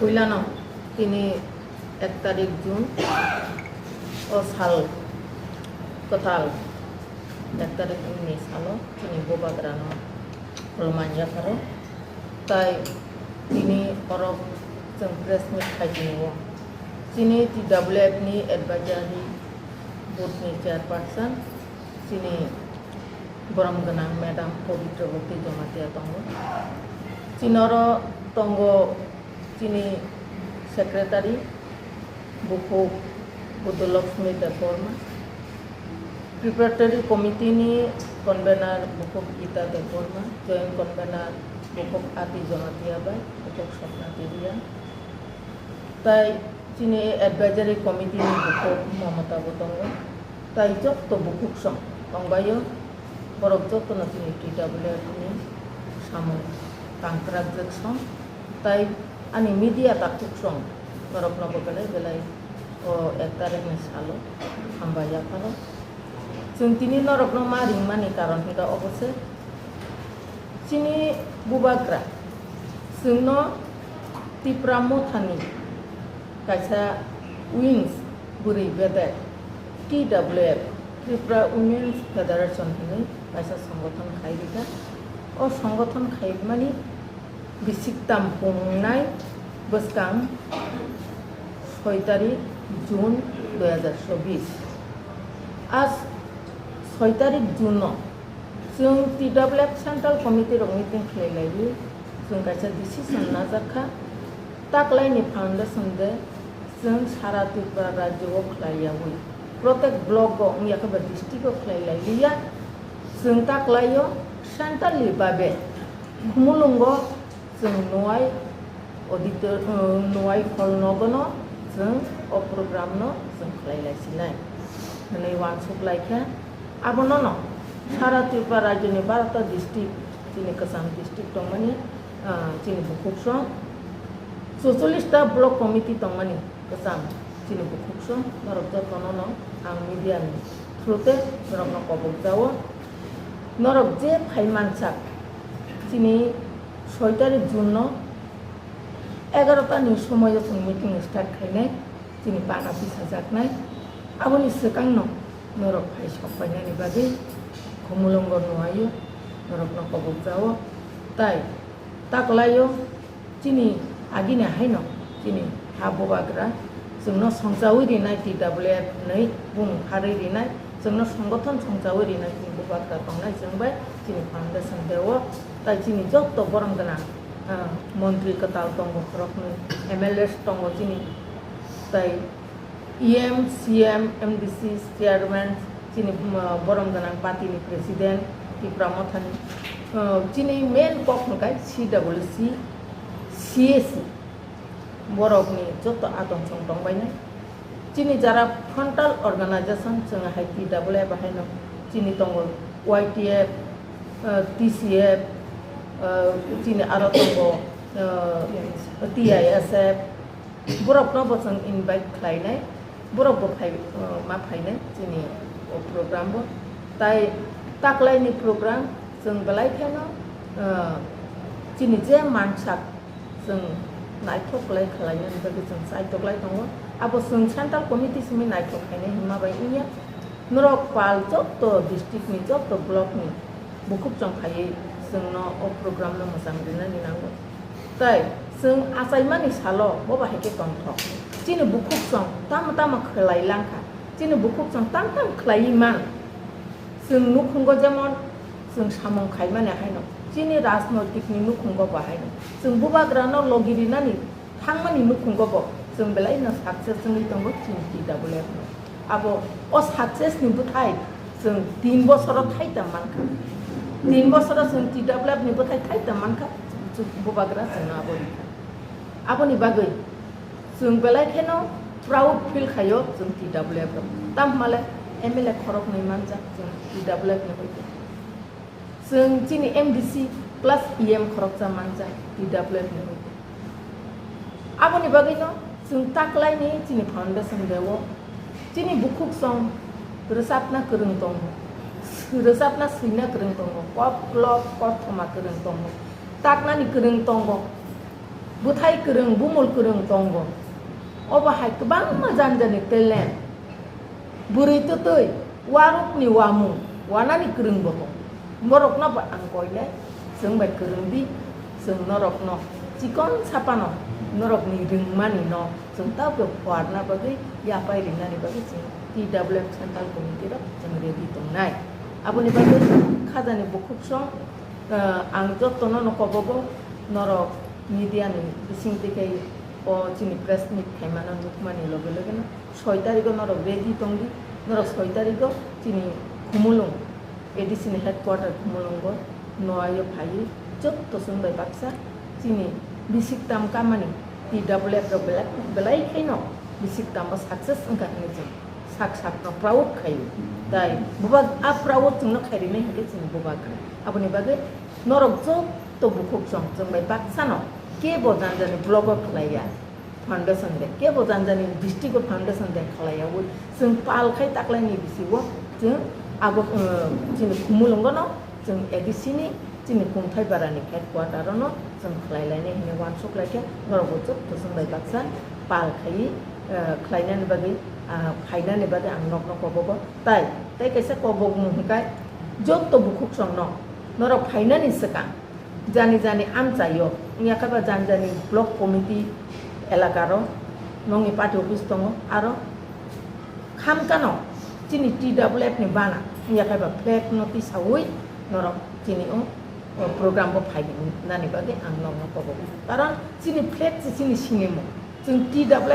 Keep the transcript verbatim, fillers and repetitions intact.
Puilano tini ek tarik June o sal kwtal, ek tarik ni salo chini bubagrano khulumani yapharo. Tai tini oro chwng press meet khai tini o chini T W F ni advisory board ni chairperson chini borom gwnang madam Pabitra Bhakti Jamatia tongo. Chini oro tongo chini secretary bukhuk Budolakshmi Debbarma, preparatory committee ni convener bukhuk Gita Debbarma, joint convener bukhuk Ati Jamatia bai bukhuk Swapna Debia, tai chini advisory committee ni bukhuk Mamata bo tongo, tai jotto bukhuk song tongbaio. Borok jotono chini T W F ni samung tangkrakjak song, tai ani media takhuk song norokno bo belai belai o ek tarik ni salo hambai yapharo. Chwng tini norokno ma ringmani karon hwnkha obo se chini bubagra chwngno Tipra Mothani kaisa wings bwrwi bedek T W F, Tripura Women's Federation hinwi kaisa songothon khai rikha. O songothon khaimani bisik tam pungnai bwskang soi tarik June dui hazar chobbish. A soi tarik June no chwng T W F Central Committee rok meeting khlai laiwi chwng kaisa decision najak kha. Taklaini foundation de chwng sara Tripura rajyo o khlai yawi, protek block o wngya khe ba district o khlai lai liya. Chwng taklaio centrally babe Khumulwngo chwng nuai auditor, uh, nuai hall nogono chwng o program no chwng khlai lai sinai hwnwi uansuk lai khe. Abono no sara Tripura rajyo ni barota district, chini kwcham district tongmani, ah, chini bukhuk song, chucholish ta block committee tongmani kwcham chini bukhuk song, norok jotono no ang media ni through te norok no kobok jao. Norok je phai mansak, chini soi tarik June no egarota ni somoi o chwng meeting start khainai. Chini pana tisajaknai. Aboni swkangno norok phai sok painani bagwi Khumulwngo nuaio, norokno kobok jao. Tai taklaio chini agini haino chini ha bubagra chwngno songchawi rinai T W F hwnwi bumung pharwi rinai, chwngno songothon songchawi rinai chini bubagra tongnai chwng bai chini foundation deo. Tai chini jotto borom gwnang, ah, montri kwtal tongo khoroknwi, M L As tongo chini, tai E M, C M, M D C chairman, chini, um, borom gwnang party ni president, Tipra Mothani, uh, chini main kok hwnkhe C W C, C A C, borok ni joto atong chong tong bainai. Chini jara frontal organization chwng hai T W F haino chini tongo Y T F, uh, T C F, uh, chini aro tongo, uh, T I S F, borokno bo chwng invite khlainai, borok bo phai, uh, ma phainai chini o program bo. Tai taklaini program chwng belai kheno, uh, chini je mansak chwng naithok lai khlainani bagwi chwng chaitok lai tongo. Abo chwng central committee simi naithok khainai hwnma bai wngya. Norok pal jotto district ni, jotto block ni bukhuk chong khaiwi chwngno o program no mwchang rinani nango. Tai chwng achaimani salo bo bahai khe tongthok. Chini bukhuk chong tamo tamo khlai langkha, chini bukhuk chong tam tam khlaiwi man. Chwng nukhungo jemon chwng samung khaimani haino, chini rajnoitik ni nukhungo bo haino, chwng bubagrano logi rinani thangmani nukhungo bo chwng belai no success wngwi tongo chini T W F no. Abo o success ni bwthai chwng tin bosoro thaitam mankha. Tin bosoro chwng T W F ni bwthai thaitam mankha, chwng bubagra chwngno abo rikha. Aboni bagwi chwng belai kheno proud feel khaio chwng T W F rok. Tamo hwnmale M L A khoroknwi manjak chwng T W F ni hoite. Chwng chini M D C plus E M khoroksa manjak T W F ni hoite. Aboni bagwino chwng taklaini chini foundation day o chini bukhuk song rwchapna kwrwng tongo, rwchapna swina kwrwng tongo, kok klok kothoma kwrwng tongo, taknani kwrwng tongo. Bwthai kwrwng, bumul kwrwng tongo. Obo hai kwbangma jani jani talent. Bwrwi twtwi, warukni wamung, wanani kwrwngbo tongo. Borokno bo ang koinai, chwng bai kwrwng di, chwng norokno chikon sapano, norokni rwngmanino chwng tabukhe phuarna bagwi, yapai rinani bagwi chwng T W F Central Committee rok chwng ready tongnai. Aboni bagwi khajani bukhuksong, ah, ang jotono no kobogo, norok media ni bising twi khai o chini press meet khaimano nukmani loge loge no soi tarigo norok ready tongdi, norok soi tarigo chini Khumulwng A D C ni headquarter Khumulwngo noaio phaiwi jotto chwng bai baksa chini bisik tam kamani T W F rok belai, belai khaino bisik tambo success wngkha hinwi chwng sak sakno proud khaio. Tai bubak a proud chwngno khai rinai hinkhe chini bubak. Aboni bagwi norok jotto bukhuksong chwng bai baksano kebo jani jani blogo khlaiya. Foundation de, kebo jani jani district o foundation de khlaiyaui chwng pal khai taklaini bisingo chwng abo, uh, chini Khumulwngo no chwng A D C ni chini Kumthai Barani headquarter o no chwng khlai lainai hinwi uansuk lai khe norok bo jotto chwng bai baksa pal khaiwi, uh, khlainani bagwi, uh, phainani bagwi ang nokno kobogo. Tai, tai kaisa kobokmung hwnkhe jotto bukhuksong no norok phainani swkang jani jani amchaio, wngya khe ba jani jani block committee elakaro nokni party office tongo, aro khamkano chini T W F ni bana, wngya khe ba flag no tisaui norok chini o, o program bo phai nani bagwi ang nokno kobogo. Karon chini flag se chini sinimung, chwng T W F